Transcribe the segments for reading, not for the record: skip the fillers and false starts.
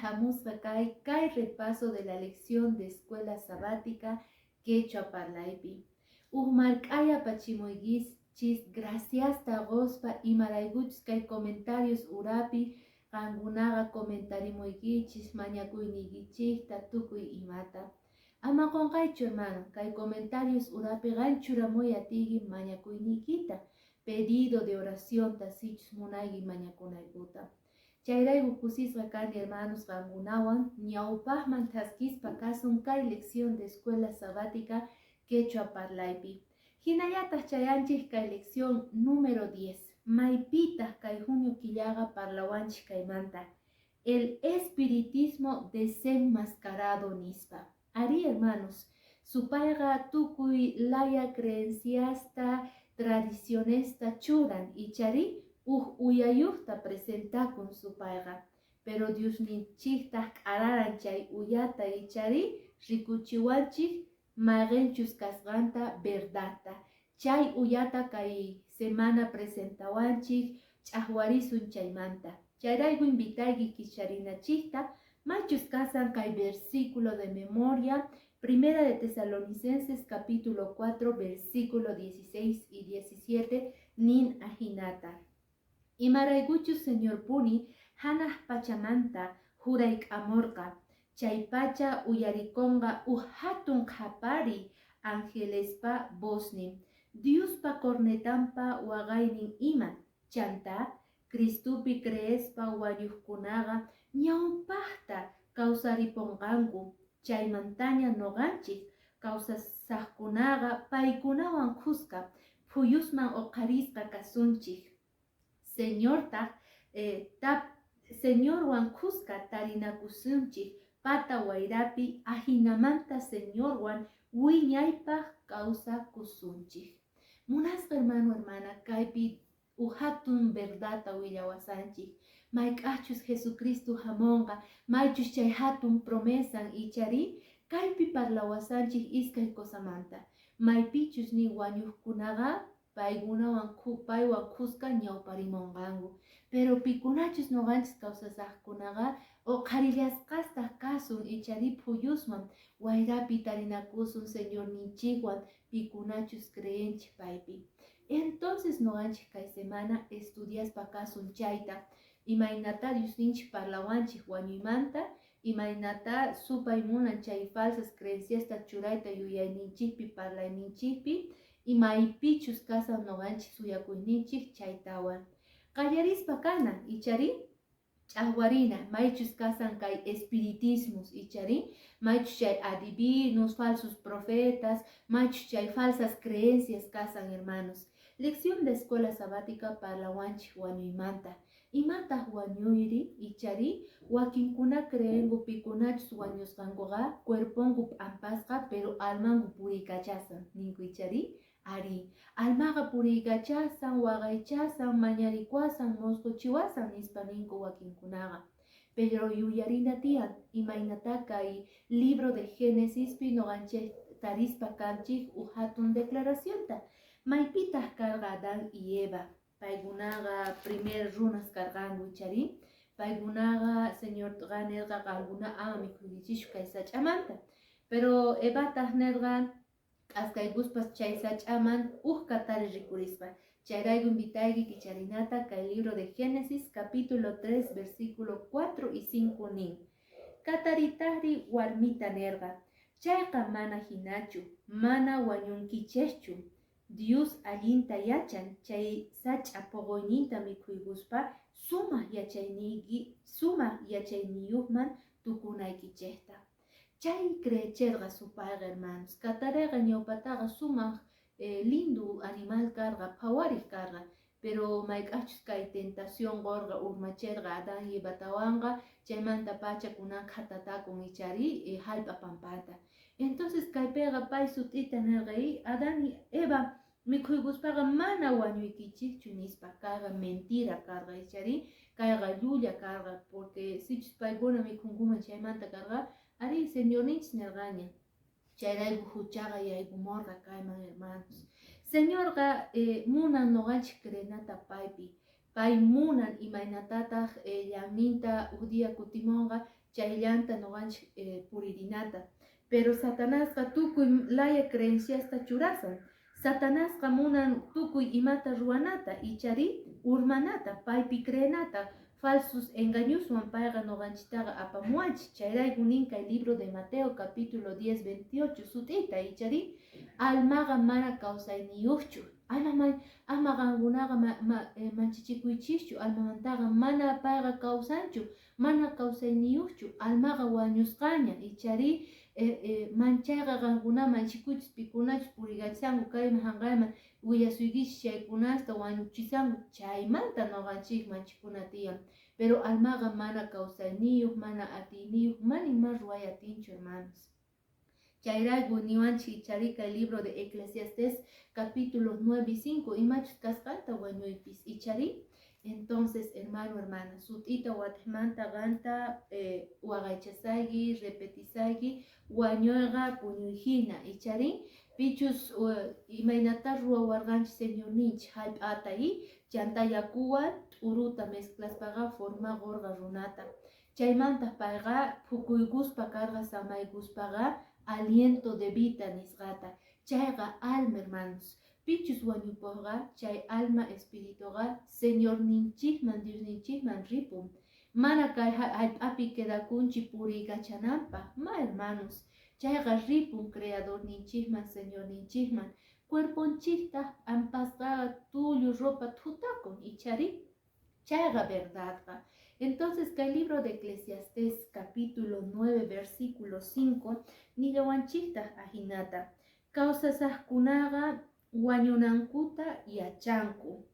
Hamusqa kay repaso de la lección de escuela sabática quechua parlaypi. Uj mark'aya apachimuykichis graciasta quspa, imaraykuchus kay comentarios urapi qankunaqa comentarimuykichis mañakuyniykichikta, tukuy imata. Ama qunqaychu, hermano, kay comentarios urapi qan churamuy atiyki mañakuyniykita, pedido de oraciónta, sichus munayki mañakunaykuta. Chayrayku kusisqa kani, hermanos, qankunawan ñawpaqman thaskispa kasun kay lección de escuela sabática quechua parlaypi. Hinallataq chayanchik kay lección número 10. Maypitaq kay junio killaqa parlawanchik kaymanta? El espiritismo desenmascarado nispa. Ari, hermanos, supayqa tukuy laya creenciasta, tradicionesta churan, ichari uj uyayuqta presentakun supayqa. Pero Diosninchiktaq q'araran chay uyata, ichari rikuchiwanchik mayqinchus kasqanta verdadta. Chay uyata kay semana presentawanchik, ch'aqwarisun chaymanta. Chayrayku invitayki kicharinachikta maychus kasan kay versículo de memoria, Primera de Tesalonicenses capítulo 4 versículo 16 y 17, nin ajinata: Imaraykuchus Señorpuni hanaq pachamanta jurayk'amurqa, chaypacha uyarikunqa uj hatun qhapariy, angelespa voznin, Diospa cornetanpa waqaynin ima. Chantá Cristopi creespa wañuqkunaqa ñawpaqta kawsaripunqanku. Chaymantaña noqanchik kawsasaqkunaqa paykunawan khuska phuyusman uqharisqa kasunchik, Señortaq Señorwan khuska tarinakusunchik pata wayrapi, ajinamanta Señorwan wiñaypaq kawsakusunchik. Munasqa hermano, hermana, kaypi uj hatun verdadta willawasanchik. Mayk'aqchus Jesucristo hamunqa, maychus chay hatun promesan, ichari kaypi parlawasanchik iskay cosamanta. Maypichus ni wañuqkunaqa paykunawan paywan khuska ñawparimunqanku. Pero pikunachus noqanchis kawsasaqkunaqa uqharillasqastaq kasun, ichari phuyusman wayrapi tarinakusun Señorninchikwan, pikunachus creenchik paypi. Entonces noqanchik kay semana estudiaspa kasun chayta, imaynata Diosninchik parlawanchik wañuymanta, imaynata supay munan chay falsas creenciasta churayta yuyayninchikpi, parlayninchikpi, imaypichus kasan noqanchik suyakuyninchik chaytawan. Qallarispa kana, ichari ch'aqwarina maychus kasan kay espiritismos, ichari maychus chay adivinos, falsos profetas, maychus chay falsas creencias kasan, hermanos. Lección de escuela sabática parlawanchik wañuymanta. Imataq wañuyri, ichari wakinkuna creenku pikunachus wañusqankuqa cuerponku p'ampasqa, pero almanku puriykachasan ninku, ichari? Ari, almaqa puriykachasan, waqaychasan, mañarikuwasan, musquchiwasan nispa ninku wakinkunaqa. Pero yuyarina tiyan imaynata kay libro de Génesispi noqanchik tarispa kanchik uj hatun declaracionta. Maypitaq karqa Adán y Eva? Paykunaqa primer runas karqanku, ichari? Paykunaqa Señorqa nirqa qankuna ama mikhuykichischu kay sach'amanta. Pero Evataq nirqa k'askaykuspas chay sach'aman uj katari rikurispa. Chayrayku invitayki kicharinata kay libro de Génesis capítulo 3 versículo 4 y 5, nin: Kataritaqri warmita nirqa: Chayqa mana hinachu, mana wañunkichikchu. Dios allinta yachan chay sach'a poqoyninta mikhuykuspa sumaq yachayniyki, sumaq yachayniyuqman tukunaykichikta. Chay creechirqa supayqa, hermanos. Katareqa ñawpataqa sumaq lindo animal karqa, phawariq karqa. Pero mayk'aqchus kay tentación qurqa, urmachirqa Adán y Evatawanqa, chaymanta pacha kunan qhatatakun, ichari, hallp'a pampata. Entonces kaypiqa pay sut'ita nirqa: Adán y Eva mikhuykuspaqa mana wañuykichikchu nispa. Kayqa mentira karqa, ichari? Kayqa llulla karqa, porque sichus paykuna mikhunkuman chaymanta karqa, ari, Señorninchis nirqaña. Chayrayku huchaqa yaykumurqa kayman, hermanos. Señorqa munan noqanchik creenata paypi. Pay munan imaynatataq llaqninta uj día kutimunqa. Chayllanta noqanchik puririnata. Pero Satanasqa tukuy laya creenciasta churasan. Satanasqa munan tukuy imata ruwanata, ichari urmanata, paypi creenata, falsos engañoswan payqa noqanchiktaqa apamuwanchik. Chayrayku nin kay libro de Mateo capítulo 10, 28 sut'ita, ichari almaqa mana kawsayniyuqchu. Ama qankunaqa manchichikuychischu, almamantaqa mana payqa kawsanchu, mana kawsayniyuqchu, almaqa wañusqaña, ichari manchayqa qankuna manchikuychis pikunachus purikachanku kayman hanqayman willasuykichis chaykunasta wañuchisanku, chaymanta noqanchik manchikuna tiyan. Pero almaqa mana kawsayniyuq, mana atiyniyuq, mana ima ruway atinchu, hermanos. Chayrayku niwanchik ichari kay libro de Eclesiastés capítulos 9 y 5 imachus kasqanta wañuypis, ichari. Entonces, hermano, hermana, sut'ita watejmanta qanta waqaychasayki, repetisayki, wañuyqa puñuy hina, ichari pichus imaynata ruwawarqanchik Señorninchik hallp'ata y chanta yakuwan t'uruta mezclaspaqa formaqurqa runata. Chaymanta payqa phukuykuspa karqa samaykuspaqa aliento de vida nisqata. Chayqa alma, hermanos. Pichus wañupuqqa chay alma espirituqa Señorninchikman, Diosninchikman ripun. Mana kay hallp'api quedakunchi puriykachananpaq, ma, hermanos. Chayqa ripun creadorninchikman, Señorninchikman. Cuerponchiktaq p'ampasqaqa tullu ropa thutakun, ichari. Chayqa verdadqa. Entonces, kay libro de Eclesiastés capítulo 9, versículo 5, nillawanchiktaq ajinata. Kawsasaqkunaqa wañunankuta yachanku.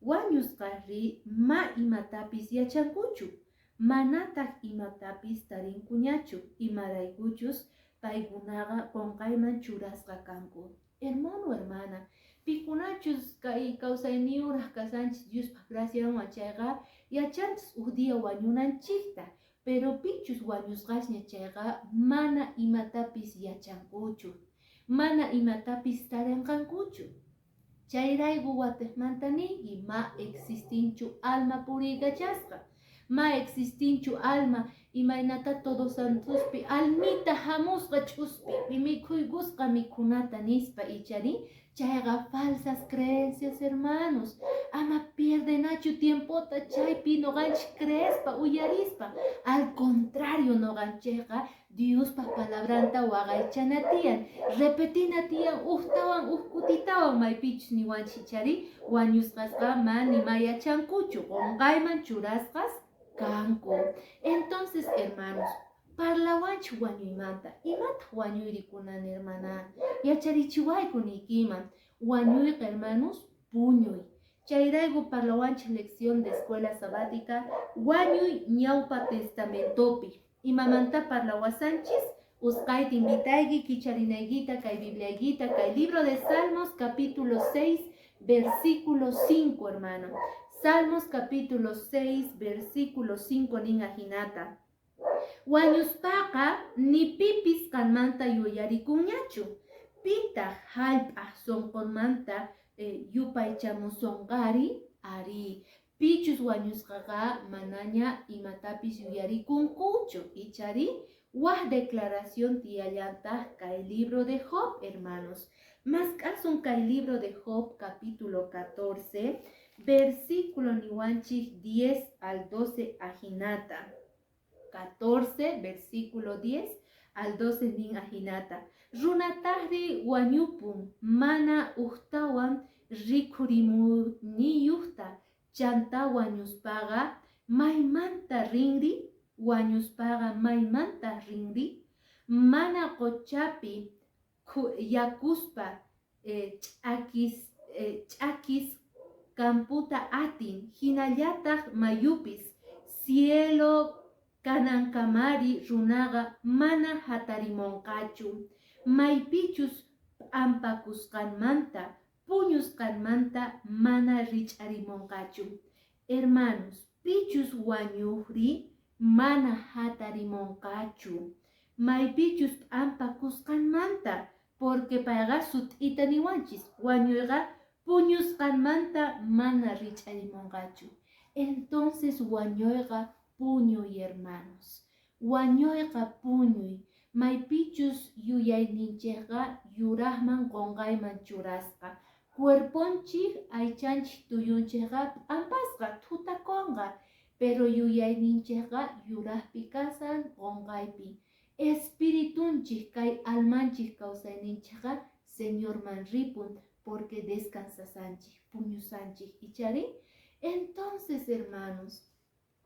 Wañusqari ma imatapis yachankuchu, manataq imatapis tarinkuñachu, imaraykuchus paykunaqa qunqayman churasqa kanku. Hermano, hermana, pikunachus kay kawsayniyuraq kasanchis Diospaq gracianwan chayqa yachanchis uj día wañunanchikta, pero pichus wañusqasña chayqa mana imatapis yachankuchu, mana imatapis tarinqankuchu. Chayrayku watejmanta niyki, ma existinchu alma puriykachasqa, ma existinchu alma imaynata Todos Santospi almita hamusqa ch'uspipi mikhuykusqa mikhunata nispa, ichari. Chayqa falsas creencias, hermanos. Ama pierdenachu tiempota chaypi noqanchik creespa uyarispa. Al contrario, noqanchikqa Diospa palabranta waqaychana tiyan, repetina tiyan ujtawan uj kutitawan maypichus niwanchik, ichari, wañusqasqa ma nima yachankuchu, qunqayman churasqas kanku. Entonces, hermanos, parlawanchik wañuymanta. Imataq wañuyri kunan, hermana? Yacharichiwayku niykiman. Wañuyqa, hermanos, puñuy. Chayrayku parlawanchik lección de escuela sabática wañuy ñawpa testamentopi. Imamanta parlawasanchis? Usqayta invitayki kicharinaykita kay Bibliaykita kay libro de Salmos capítulo 6 versículo 5, hermano. Salmos capítulo 6 versículo 5 nin ajinata. Wañuspaqa ni pipis qanmanta yuyarikunñachu. Pitaq hallp'aq sunqunmanta yupaychamusonqari? Ari, pichus wañusqaqa manaña imatapis yuyarikunkuchu, ichari. Waj declaración tiyallantaq kay libro de Job, hermanos. Mask'asun kay libro de Job capítulo 14, versículo niwanchik 10 al 12 ajinata. 14, versículo 10 al 12 nin ajinata. Runataqri wañupun mana ujtawan rikhurimuniyuqta, chanta wañuspaqa maymanta rinri, wañuspaqa maymanta rinri, mana qochapi yakuspa ch'akis kamputa atin, hinallataq mayupis cielo kanankamari runaqa mana hatarimunqachu, maypichus p'ampakusqanmanta puñusqanmanta mana rich'arimunqachu. Hermanos, pichus wañuqri mana hatarimunqachu maypichus p'ampakusqanmanta, porque payqa sut'ita niwanchis wañuyqa puñusqanmanta mana rich'arimunqachu. Entonces wañuyqa puñuy, hermanos. Wañuyqa puñuy, maypichus yuyayninchikqa yuraqman qunqayman churasqa. Cuerponchik, aychanchik, tuyunchikqa p'ampasqa, thutakunqa, pero yuyayninchikqa yuraqpi kasan, qunqaypi. Espiritunchik, kay almanchik, kawsayninchikqa Señorman ripun, porque descansasanchik, puñusanchik, ichari? Entonces, hermanos,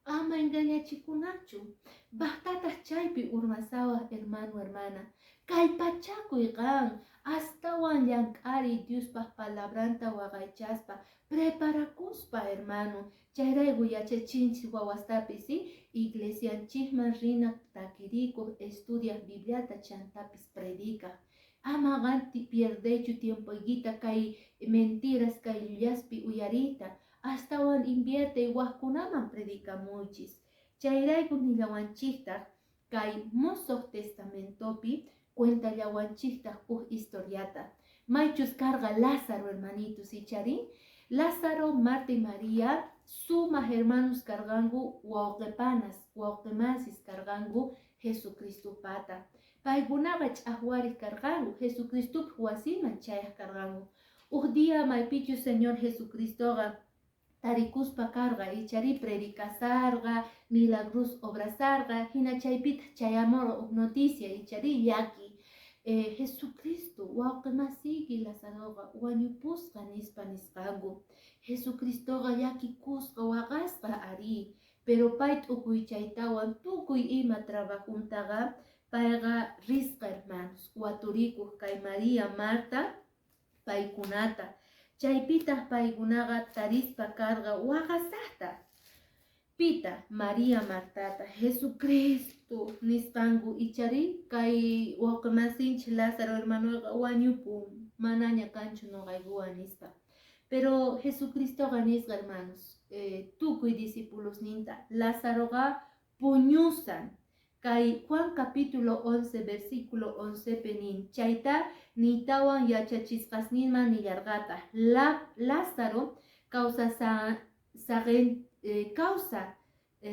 ama engañachikunachu. Baqtataq chaypi urmasawaq, hermano, hermana. Kallpachakuy qan, astawan llank'ariy Diospaq palabranta waqaychaspa, preparakuspa, hermano. Chayrayku yachachinchik wawastapis, ¿sí? Iglesianchikman rina, takirikuq, estudiaq Bibliata, chantapis predicaq. Ama qan pierdeychu tiempoykita kay mentiras, kay llullaspi uyariyta. Astawan invierte wajkunaman predikamuychis. Chayrayku nillawanchiktaq kay Mosoq Testamentopi cuentallawanchiktaq uj historiata. Maychus karqa Lázaro, hermanitos, ichari? Lázaro, Marta y María sumaq hermanos karqanku, wawqipanas, wawqimasis karqanku Jesucristopata. Paykunaqa ch'aqwariq karqanku, Jesucristopaq wasiman chayaq karqanku. Uj día maypichus Señor Jesucristoqa tarikuspa karqa, ichari predicasarqa, milagros obrasarqa, hina chaypitaq chayamurqa uj noticia, ichari llaki. Jesucristo, wawqimasiyki Lazaroqa wañupusqa, nispa nisqanku. Jesucristoqa llakikusqa, waqasqa ari, pero pay t'ukuychaytawan tukuy ima trabajuntaqa payqa risqa, hermanos, waturikuq kay María, Marta paykunata. Chaypitaq paykunaqa tarispa karqa waqasaqta. Pita? María, Martata. Jesucristo nisqanku, ichari, kay wawqimasinchik Lázaro hermanoqa wañupun, manaña kanchu noqaykuwan, nispa. Pero Jesucristoqa nisqa, hermanos, tukuy discipulosninta, Lazaroqa puñusan. Kay Juan capítulo 11 versículo 11 nin, chayta niytawan yachachisqasninman nillarqataq, Lázaro kawsa kawsa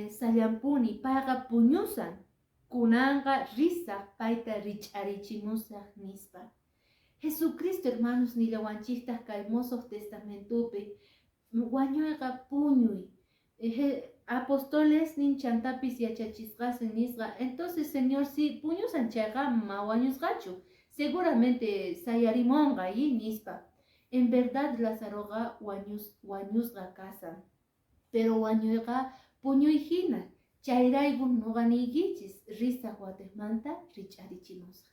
sallampuni, payqa puñusan, kunanqa risaq, payta rich'arichimusaq, nispa. Jesucristo, hermanos, nillawanchiktaq kay Mosoq Testamentopi, wañuyqa puñuy. Apostoles nin chantapis yachachisqasin nisqa, entonces Señor, si puñusan chayqa ma wañusqachu, seguramente sayarimonqa y nispa. En verdad Lazaroqa wañusqa kasan, pero wañuyqa puñuy hina. Chayrayku noqa niykichis, risaq, watiqmanta rich'arichimusaq.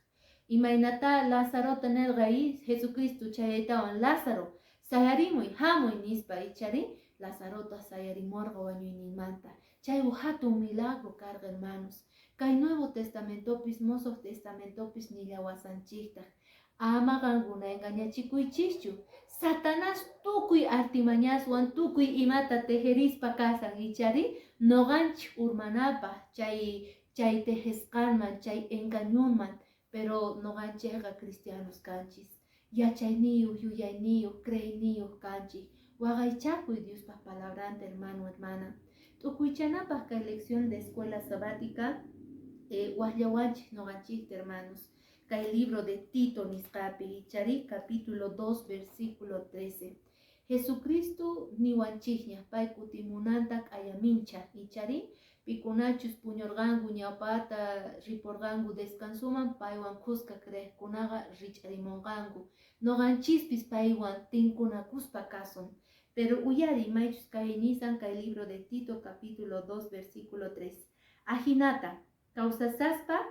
Imaynata Lazarota nirqa Jesucristo chayaytawan, Lázaro, sayarimuy, hamuy, nispa, ichari? Lazarota sayarimurqa wañuyninmanta. Chay hatun milagro karqa, hermanos. Kay Nuevo Testamentopis, Mosoq Testamentopis nillawasanchiktaq, ama qankuna engañachikuychischu. Satanás tukuy artimañaswan tukuy imata tejerispa kasan, ichari, noqanchik urmanapaq chay tejesqanman, chay engañunman. Pero noqanchikqa cristianos kanchis, yachayniyuq, yuyayniyuq, creeyniyuq kanchik. Waqaychakuy Diospaq palabranta, hermano, hermana. Tukuychanapaq kay lección de escuela sabática, waqllawanchik noqanchikta, hermanos, kay libro de Tito nisqapi, ichari, capítulo 2 versículo 13. Jesucristo niwanchikña pay kutimunanta k'ayamincha, ichari? Pikunachus puñurqanku ñawpata, ripurqanku descansuman, paywan kuska creeqkunaqa rich'arimunqanku, noqanchispis paywan tinkunakuspa kasun. Pero uyari maychus kay nisan kay libro de Tito capítulo 2 versículo 3: ajinata kawsasaspa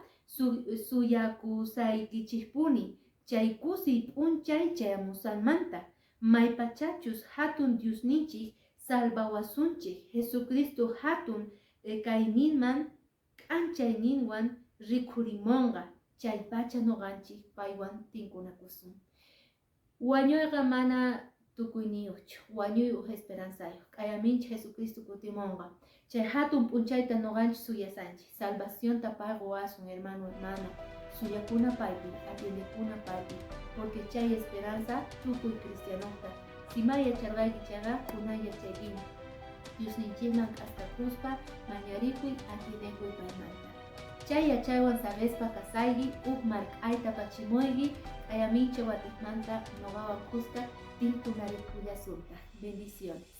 suyakusaykichikpuni chay kusiy p'unchay chayamusanmanta, maypachachus hatun Diosninchik salvawasunchik Jesucristo hatun kayninman k'anchayninwan rikhurimunqa, chaypacha noqanchik paywan tinkunakusun. Wañuyqa mana tukuyniyuqchu, wañuy uj esperanzayuq. K'ayaminchik Jesucristo kutimunqa. Chay hatun p'unchayta noqanchik suyasanchik. Salvacionta pay qowasun, hermano, hermana. Suyakuna paypi, atiendekuna paypi, porque chay esperanza tukuy cristianokta. Si ma yacharqayki chayqa, kunan yachaykiña. Diosninchikman k'askakuspa mañarikuy, atiendekuy paymanta. Chay yachaywan saqispa kasayki, uj mark'ayta pachimuyki, q'ayamincha watiqmanta noqawan kuska tinkunarikullasuntaq. Bendiciones.